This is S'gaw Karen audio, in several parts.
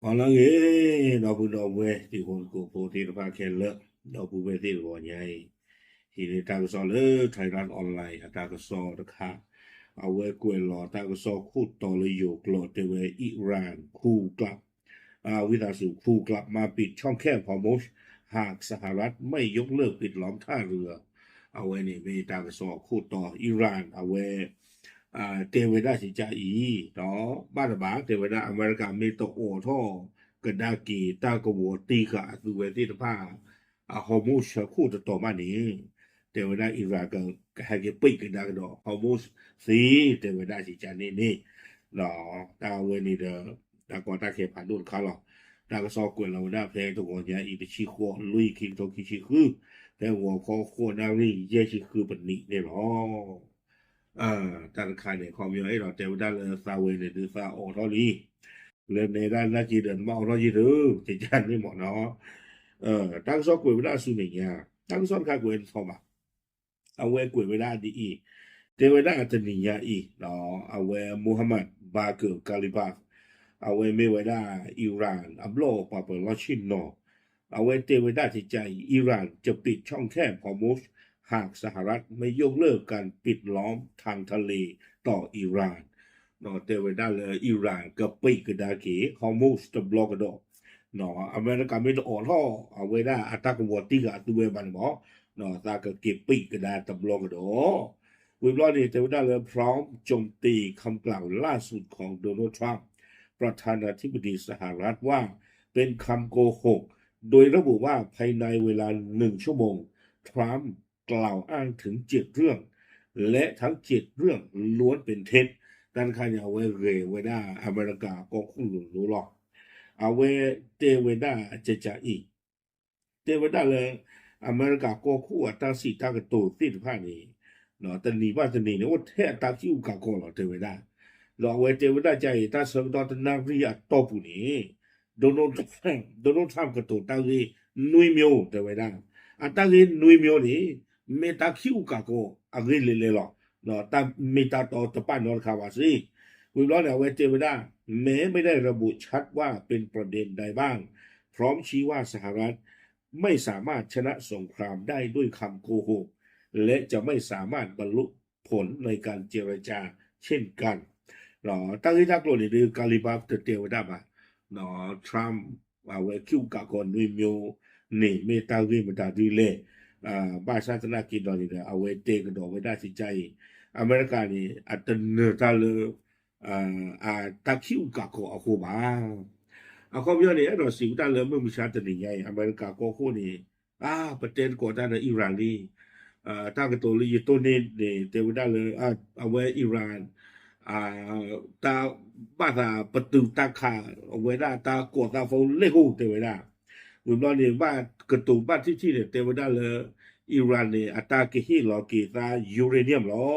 အီၤလၢအဂ့ၤ, ဒီပုၢ်ဒီဝဲၢ်တံၤဖိသကိးဖိသ့ၣ်တဖၣ်ခဲလၢာ်, ဒီပုၢ်ဝဲၢ်သ့ၣ်တဂီၤညါအံၤ, ဟံးန့ၢ်တၢ်ကစီၣ်လၢ Thairath Online အတၢ်ကစီၣ်တခါ, အဝဲကွဲးလီၤတၢ်ကစီၣ်ခိၣ်တီလၢယိၤကျိာ်တဲဝဲ Iran ခူၣ်ကျး ဝံသးစူၤ ခူၣ်ကျး မၤပိတ်ช่องแคบ Hormuz หากสหรัฐไม่ยกเลิกปิดล้อมท่าเรือ အဝဲန့ၣ်မ့ၢ်တၢ်ကစီၣ်ခိၣ်တီ Iran အဝဲ တဲဝဲဒၣ်စံးကါအံၤ, ဒီးဘၣ်တဘၣ် တဲဝဲဒၣ် အမဲရကၤမ့ၢ်တအိးထီၣ်ကဒါက့ၤ တၢ်ကဝီၤတံၢ်ဃာ်အသုဝဲသ့ၣ်တဖၣ် အ Hormuz ဆၢခိၣ်တတီၤဘၣ်န့ၣ်, တဲဝဲဒၣ် Iran ကဟဲက့ၤပိတ်ကဒါကဒီး Hormuz သ့, တဲဝဲဒၣ်စံးကါန့ၣ်န့ၣ်, ဒီးတၢ်ဝဲန့ၣ်ဒီး တၢ်ကီတၢ်ခဲဖးဒိၣ်တခါလီၤ. တၢ်ကစီၣ်ကွဲးလီၤဝဲဒၣ်ဖဲတဂီၤညါအံၤ တဆံဃိးလွံၢ် ခံကထိခံဆံဃု, ဖဲဂီၤခီဃိးနၣ်ရံၣ် ယဲၢ်ဆံဃုပနံးန့ၣ်လီၤ. တၢ်တခါန့ၣ် ခီပညီအဲၣ်ဒိးတဲဝဲဒၣ်လၢသးဝဲန့ၣ်ဒုးသးအိးထီၣ်လံ, လၢနဲဒၣ်နာ်က့ဒီးနဘၣ်အိးထီၣ်ယံၤသု, ကကန့ၣ်မ့ၢ်နီၤ, တၢ်ကစီၣ်ကွဲးဝဲဒၣ်ဆူမဲာ်ညါ, တၢ်ကစီၣ်တခါကွဲးတထီဘၣ်, အဝဲကွဲးဝဲဒၣ်ဒ်အံၤ, တဲဝဲဒၣ်တနံၤညါအံၤ, အဝဲ Mohammad Bagher Ghalibaf အဝဲမ့ၢ်ဝဲဒၣ် Iran အဘျီၣ်ပှၤပၢၤလီၢ်ဆ့ၣ်နီၤ, အဝဲတဲဝဲဒၣ်စံးကါအံၤ Iran จะปิดช่องแคบ Hormuz หากสหรัฐไม่ยกเลิกการปิดล้อมทางทะเลต่ออิหร่าน တဲဝဲဒၣ်လၢ Iran ကပိတ်ကဒါက့ၤ Hormuz တဘျီကဒီး, အမဲရကၤမ့ၢ်တအိးထီၣ်အဝဲဒၣ်အတၢ်ကဝီၤတံၢ်ဃာ်အသုဝဲဘၣ်န့ၣ်မ့ၢ်, သးကက့ၤပိတ်ကဒါတဘျီကဒီး, ဝံၤဘျီန့ၣ် တဲဝဲဒၣ်လၢ พร้อมโจมตีคำกล่าวล่าสุดของโดนัลด์ ทรัมป์ ประธานาธิบดีสหรัฐว่าเป็นคำโกหก โดยระบุว่าภายในเวลาหนึ่งชั่วโมง ทรัมป์กล่าวอ้างถึงเจ็ดเรื่อง และทั้งเจ็ดเรื่องล้วนเป็นเท็จ တၢ်တခါန့ၣ် အဝဲဂဲၤဝဲဒၣ်အမဲရကၤကီၢ်ခိၣ်လိၤလိၤလီၤ. အဝဲတဲဝဲဒၣ်ကကအံၤ, တဲဝဲဒၣ်လၢ အမဲရကၤကီၢ်ခိၣ်အတၢ်စံးတၢ်ကတိၤသ့ၣ်တဖၣ်န့ၣ်, တနံၤဘၣ်တနံၤန့ၣ် အိၣ်ထဲအတၢ်ခံးအူကၤကီၤလီၤ တဲဝဲဒၣ်. ဒီးအဝဲတဲဝဲဒၣ်ကအံၤ တၢ်ဆၢကတီၢ်တနၣ်ရံၣ်အတီၢ်ပူၤန့ၣ် Donald Trump ကတိၤတၢ်ဂ့ၢ်နွံမျိုး တဲဝဲဒၣ်. အတၢ်ဂ့ၢ်နွံမျိုးန့ၣ် မ့ၢ်တၢ်ခံးအူကၤကီၤအဂ့ၢ်လဲၤလဲၤလီၤ. တၢ်မ့ၢ်တၢ်တီတပာ်နီတခါဘၣ်စ့ၢ်. ဝံၤဘျီန့ၣ် အဝဲတဲဝဲဒၣ် แม้ไม่ได้ระบุชัดว่าเป็นประเด็นใดบ้าง พร้อมชี้ว่าสหรัฐไม่สามารถชนะสงครามได้ด้วยคำโกหก และจะไม่สามารถบรรลุผลในการเจรจาเช่นกัน တၢ်ဂ့ၢ်တၢ်ကျိၤန့ၣ်ဒုး Ghalibaf တတဲဝဲဒၣ်ဘၣ်, Trump အဝဲခံးအူကၤကီၤနွံမျိုးန့ၣ် မ့ၢ်တၢ်ဂ့ၢ်မတၤဒုလဲၣ်. ဘၣ်ဆၣ်သနာ်က့ဒီးန့ၣ်ဒီး အဝဲတဲကဒီးဝဲဒၣ်စံးကါအံၤ အမဲရကၤန့ၣ် အတနၢၤတၢ်လၢ အတၢ်ခံးအူကၤကီၤအဃိဘၣ်. အခီပညီန့ၣ် အဲၣ်ဒိးစံးဝဲဒၣ်လၢမုၢ်မဆါတနံၤညါအံၤ အမဲရကၤကီၢ်ခိၣ်န့ၣ် အါ ပတဲသကိးတၢ်ဒီး Iran လံ. တၢ်ကတိၤလၢယတိၢ်န့ၢ်န့ၣ် တဲဝဲဒၣ်လၢ အဝဲ Iran တၢ်ဘၣ်သးပတုာ်တၢ်ခး အဝဲဒၣ်တၢ်ကိးသး phone လဲၢ်ဟိ တဲဝဲဒၣ်. ဝံၤဘျီန့ၣ် ဘၣ်ကတိၤဘၣ်ထံၣ်ထံၣ်န့ၣ် တဲဝဲဒၣ်လၢ Iran န့ၣ် အတၢ်ကဟ့ၣ်လီၤက့ၤသး uranium လီၤ.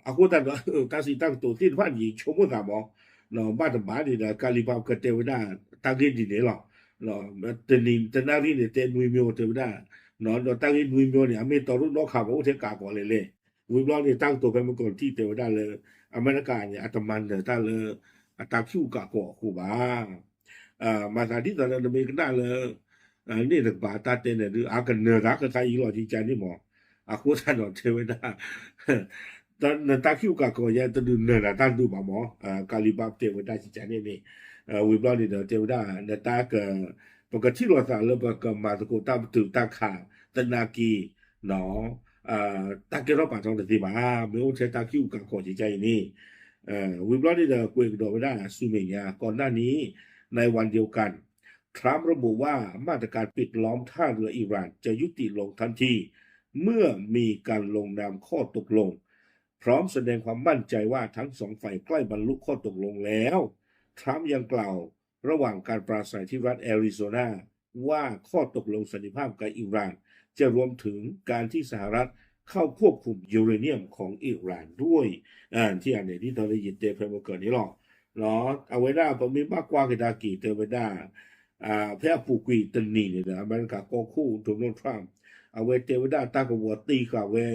အဃိသတးဒီး တၢ်စံးတၢ်ကတိၤသ့ၣ်တဖၣ်န့ၣ် ယဆိကမိၣ်သးမ့ၢ် ဘၣ်တဘၣ်န့ၣ်ဒီး Ghalibaf ကတဲဝဲဒၣ် တၢ်ဂ့ၢ်ဒ်န့ၣ်လီၤ. တနံၤတနၣ်ရံၣ်န့ၣ် တဲနွံမျိုး တဲဝဲဒၣ်, ဒီးတၢ်ဂ့ၢ်နွံမျိုးန့ၣ် အမ့ၢ်တီထီၣ်နီတခါဘၣ် အိၣ်ထဲကၤကီၤလဲၣ်လဲၣ်. ဝံၤဘျီန့ၣ် တၢ်ကတိၤဖဲမုၢ်ကီၤထံၣ်တဲဝဲဒၣ်လၢ အမဲရကၤန့ၣ် အတမၤနၢၤတၢ်လၢ အတၢ်ခံးအူကၤကီၤအဃိဘၣ်. မၤသးဒ်သိးဒီး နမ့ၢ်ကနၣ်လၢ န့ၣ်တကပၤတၢ်တဲန့ၣ်ဒုး အကနၢၤတၢ်ကခါအံၤလီၤ ကကန့ၣ်မ့ၢ်. အဃိသတးဒီးတဲဝဲဒၣ် နတၢ်ခံးအူကၤကီၤယဲ တဒုးနၢၤနၤတၢ်ဒုးဘၣ်မ့ၢ်. Ghalibaf တဲဝဲဒၣ်ကကန့ၣ်န့ၣ်. ဝံၤဘျီန့ၣ်ဒီး တဲဝဲဒၣ် နတၢ်က ပကထံၣ်လိာ်သးလၢပကမၤသကိးတၢ်ပတုာ်တၢ်ခးသနာ်က့ တၢ်ကဲထီၣ်ပာ်ထီၣ်တသ့ဘၣ်. မ့ၢ်အိၣ်ထဲတၢ်ခံးအူကၤကီၤကကအံၤန့ၣ်. ဝံၤဘျီန့ၣ်ဒီး ကွဲးကဒီးဝဲဒၣ်ဆူမဲာ်ညါ ก่อนหน้านี้ ในวันเดียวกัน ทรัมป์ระบุว่ามาตรการปิดล้อมท่าเรืออิหร่านจะยุติลงทันทีเมื่อมีการลงนามข้อตกลง พร้อมแสดงความมั่นใจว่าทั้งสองฝ่ายใกล้บรรลุข้อตกลงแล้ว ทรัมป์ยังกล่าวระหว่างการปราศรัยที่รัฐแอริโซนาว่าข้อตกลงสันติภาพกับอิหร่านจะรวมถึงการที่สหรัฐเข้าควบคุมยูเรเนียมของอิหร่านด้วย ထံၣ်အန့ၣ် ဒ်သိးလၢယတဲဖဲမုၢ်ကီၤန့ၣ်လီၤ. အဝဲဒၣ်ပမ့ၢ်ဘၣ်ကွၢ်ကဒါက့ၤတဲဝဲဒၣ် ဖဲအပူၤကွံာ်တနံၤန့ၣ်ဒီး အမဲရကၤကီၢ်ခိၣ် Donald Trump အဝဲတဲဝဲဒၣ်တၢ်ကဝီၤတံၢ်ဃာ်ဝဲ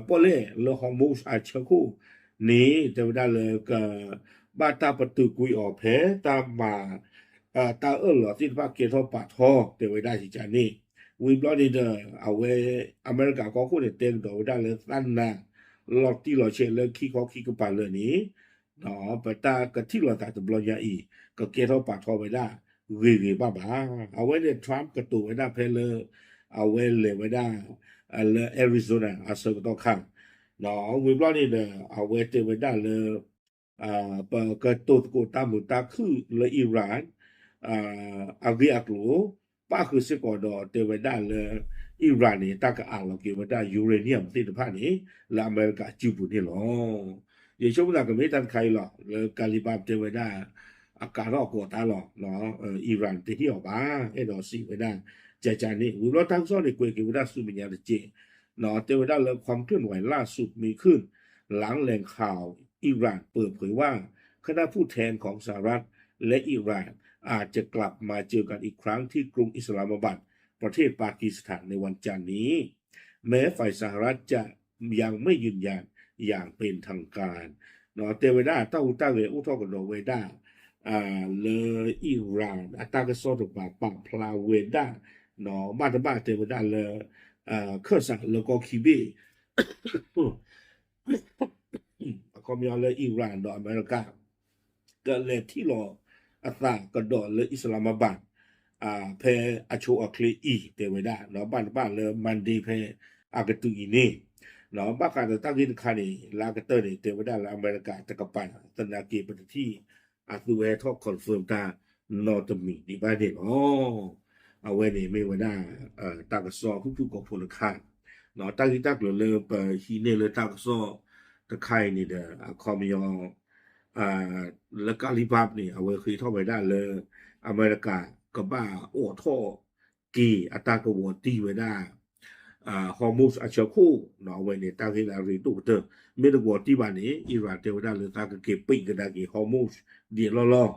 ပီၣ်လဲၣ်လၢ Hormuz အဆၢခိၣ်န့ၣ် တဲဝဲဒၣ်လၢက ဘၣ်တၢ်ပတုာ်ကွံာ်အီၤဖဲတၢ်မၤ တၢ်အၢၣ်လီၤသ့ၣ်တဖၣ်ကဲထီၣ်ပာ်ထီၣ် တဲဝဲဒၣ်ယကန့ၣ်. ဝံၤဘျီန့ၣ်ဒီး အဝဲ အမဲရကၤကီၢ်ခိၣ်န့ၣ် တဲကဒီးဝဲဒၣ်လၢသးနၤ လီၤတံၢ်လီၤဆဲးလၢခံခီခံကပၤလၢာ်န့ၣ် ပတၢ်ကထံၣ်လိာ်သးတဘျီညါအံၤ ကကဲထီၣ်ပာ်ထီၣ်ဝဲဒၣ်ဂ့ၤဂ့ၤဘၣ်ဘၣ်. အဝဲန့ၣ် Trump ကတိၤဝဲဒၣ်ဖဲလၢ အဝဲလဲၤဝဲဒၣ် လၢ Arizona အဆၢကတီၢ်ခါ ဝံၤဘျီန့ၣ်ဒီး အဝဲတဲဝဲဒၣ်လၢ ပကတိၤသကိးတၢ်မုာ်တၢ်ခုၣ်လၢ Iran အဂ့ၢ်အကျိၤ ပၣ်ဃုာ်စ့ၢ်ကီးဒီးတဲဝဲဒၣ်လၢ Iran န့ၣ် တၢ်ကအးလီၤက့ၤဝဲဒၣ် uranium သ့ၣ်တဖၣ်န့ၣ် လၢအမဲရကၤစုပူၤန့ၣ်လီၤ. ယဆိကမိၣ်သးကမ့ၢ်တၢ်တခါအံၤလီၤ လၢ Ghalibaf တဲဝဲဒၣ် အကးထီၣ်အကိးတၢ်လီၤ Iran တဟ့ၣ်အီၤဘၣ် အဲၣ်ဒိးစံးဝဲဒၣ် ကကန့ၣ်. ဝံၤဘျီတၢ်ကစီၣ်န့ၣ် ကွဲးက့ၤဝဲဒၣ်ဆူမဲာ်ညါတက့ၢ် တဲဝဲဒၣ်လၢ ความเคลื่อนไหวล่าสุดมีขึ้น หลังแหล่งข่าวอิหร่านเปิดเผยว่า คณะผู้แทนของสหรัฐและอิหร่านอาจจะกลับมาเจอกันอีกครั้งที่กรุงอิสลามอะบัด ประเทศปากีสถานในวันจันทร์นี้ แม้ฝ่ายสหรัฐจะยังไม่ยืนยันอย่างเป็นทางการ တဲဝဲဒၣ်တၢ်ဟူးတၢ်ဂဲၤအိၣ်ထီၣ်ကဒီးဝဲဒၣ် လၢ Iran အတၢ်ကစီၣ်တကပၤ ပာ်ဖျါဝဲဒၣ် ဘၣ်တဘၣ်တဲဝဲဒၣ်လၢ ခၢၣ်စးလၢကီၢ်ခံဘ့ၣ် အခီပညီလၢ Iran ဒီးအမဲရကၤ ကလဲၤထံၣ်လိာ်အသးကဒီးလၢ Islamabad ဖဲအဆိအချ့အံၤ တဲဝဲဒၣ် ဘၣ်တဘၣ်လၢ Monday ဖဲအကတုၤအံၤန့ၣ် ဘၣ်ဃးဒီးတၢ်ဂ့ၢ်တခါန့ၣ် လၢအကတၢၢ်န့ၣ် တဲဝဲဒၣ်လၢအမဲရကၤတကပၤ သနာ်က့ပတထံၣ် အသုဝဲဟဲထီၣ် confirm တၢ်နီတမံၤဒံးဘၣ်န့ၣ်လီၤ. အဝဲန့ၣ်မ့ၢ်ဝဲဒၣ် တၢ်ကစီၣ်ဖုၣ်ဖုၣ်ကိာ်ဖိတခါ တၢ်ဂ့ၢ်တၢ်ကျိၤလၢပဟံးန့ၢ်လၢတၢ်ကစီၣ်တခါအံၤန့ၣ်ဒီး အခီပညီ လၢ Ghalibaf န့ၣ် အဝဲဃ့ထီၣ်ဝဲဒၣ်လၢ အမဲရကၤကဘၣ်အိးထီၣ်က့ၤအတၢ်ကဝီၤတံၢ်ဝဲဒၣ် Hormuz အဆၢခိၣ် အဝဲန့ၣ် တၢ်ဂ့ၢ်လၢအရ့ဒိၣ်ကတၢၢ် မ့ၢ်တကဝီၤတံၢ်ဘၣ်န့ၣ် Iran တဲဝဲဒၣ်လၢသးကက့ၤပံးကဒါက့ၤ Hormuz ဒ်အလီၢ်လီၢ်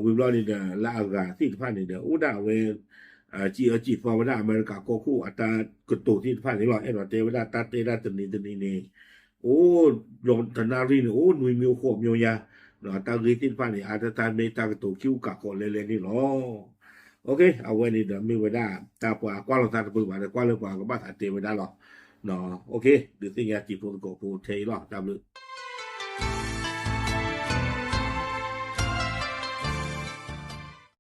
ဝံၤဘျီန့ၣ်ဒီး လၢအဂၤသ့ၣ်တဖၣ်န့ၣ်ဒီး အိၣ်ဒၣ်အဝဲ စံးအၢစံးသီဝဲဒၣ်အမဲရကၤကီၢ်ခိၣ်အတၢ်ကတိၤသ့ၣ်တဖၣ်န့ၣ်လီၤ. အဲၣ်ဒိးတဲဝဲဒၣ်တၢ်တဲဒၣ်တနံၤတနံၤန့ၣ် အိၣ် တနၣ်ရံၣ်န့ၣ် အိၣ်နွံမံၤအိၣ်ဃိးမံၤညါ တၢ်ဂ့ၢ်သ့ၣ်တဖၣ်န့ၣ် အါတတၢ်မ့ၢ်တၢ်ကတိၤခံအိၣ်ကးကီးလဲလဲန့ၣ်လီၤ. အဝဲန့ၣ်ဒီးမ့ၢ်ဝဲဒၣ် တၢ်ပှၤကွၢ်လိာ်သးတပၢၢ်ဘၣ်ဒီး ကွၢ်လၢပှၤကဘၣ်သးတဲဝဲဒၣ်လီၤ. ဒုးသ့ၣ်ညါတံၤဖိသကိးဖိထဲအံၤလီၤ. တၢ်ဘျုး